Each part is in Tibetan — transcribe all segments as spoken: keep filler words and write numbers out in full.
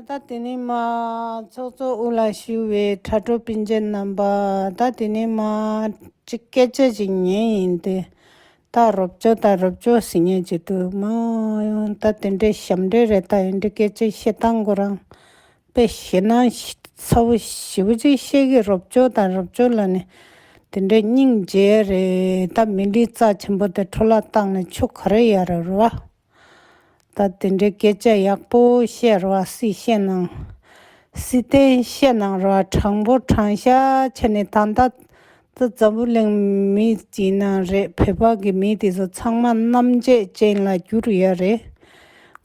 ད་དེ་ནས་མ་ཚོགས་གཙོ་དབུ་ལ་བཞུགས་པའི་དྲ་གྲོགས་སྤུན་མཆེད་རྣམ་པ། ད་དེ་ནས་མ་ཅིག་སྐད་ཆ་ཅིག་ཉན་ཡིན་ཏེ། ད་རོབ་ཅོ་ད་རོབ་ཅོ་ཟེར་མཁན་ཅིག་འདུག་མ། ད་དེ་འདྲའི་ཞབས་འདྲེན་རེད། ད་ཡིན་འདྲའི་སྐད་ཆ་བཤད་སྟངས་ཁོ་རང་དཔེ་ཞེད་སྣང་ཚ་བོ་ཞེ་པོ་ཅིག་བཤད་ཀྱི། རོབ་ཅོ་ད་རོབ་ཅོ་ལབ་ནས་དེ་འདྲའི་སྙིང་རྗེ་རེད། ད་མི་ལུས་རྩ་ཆེན་པོ་དེ་འཕྲོ་བརླག་བཏང་ནས་ཆོ་ག་རེ་ཡོད་རེད་བ། ད་དེ་འདྲའི་སྐད་ཆ་ཡག་པོ་བཤད་རོགས། སྲིད་བཤད་གནང་། སྲིད་བརྟན་བཤད་གནང་རོགས། དྲང་པོ་དྲང་བཞག་བྱས་ནས། ད་ལྟ་ད་འཛམ་བུ་གླིང་མི་ཡིན་ན་རེད། བོད་པ་གི་མི་དེ་ཚོ་ཚང་མ་རྣམ་དཔྱོད་ཅན་ལ་གྱུར་ཡོད་རེད།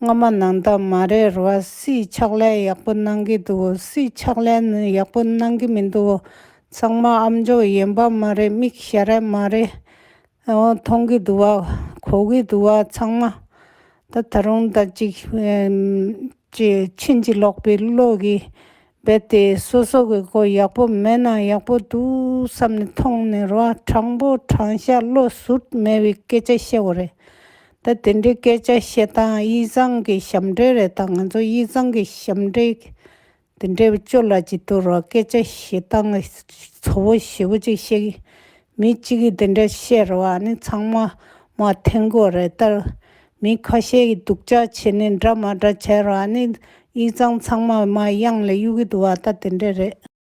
སྔ་མ་ནང་ལྟར་མ་རེད་རོགས། སྲིད་ཕྱག་ལས་ཡག་པོ་གནང་གི་འདུག་སྲིད་ཕྱག་ལས་ནི་ཡག་པོ་གནང་གི་མི་འདུག་ཚང་མ་ཨམ་ཅོག་ཡན་པ་མ་རེད། མིག་ཞར་ར་མ་རེད། འོ། མཐོང་གི་འདུག་བ། གོ་གི་འདུག་བ། ཚང་མ། ད་ད་རུང་ད་ཅིག་ཨེམ། ཅིག་ཕྱིན་ཅི་ལོག་པའི་བློ་གིས་རྦད་དེ་སོ་སོ་གི་ཁོ་ཡག་པོ་མེད་ན་ཡག་པོ་འདུག་བསམ་ནས་མཐོང་ནས་རོ། དྲང་པོ་དྲང་བཞག་བློ་ཟུར་མེད་པའི་སྐད་ཆ་བཤད་དགོས་རེད། ད་དེ་འདྲའི་སྐད་ཆ་བཤད་སྟངས་དབྱི་ཚང་གི་ཞབས་འདྲེན་རེད། ད་ང་ཚོ་དབྱི་ཚང་གི་ཞབས་འདྲེན་དེ་འདྲའི་ཅོ་ལ་ཅིག་འདུག་རོ། སྐད་ཆ་བཤད་སྟངས་ཚ་བོ་ཞེ་པོ་ཅིག་བཤད་གི། མི་གཅིག་གིས་དེ་འདྲ་བཤད་རོ། ཨ་ནི་ཚང་མ་མ་འཐེན་དགོས་རེད། ད་མི་ཁ་ཤས་ཀྱིས་སྡུག་ཅག་བྱས་ནས་འདྲ་མ་འདྲ་བྱས་རོ། ཨ་ནི་དབྱི་ཚང་ཚང་མ་མ་གཡང་ལ་གཡུག་གི་འདུག་བ། ད་དེ་འདྲ་རེད།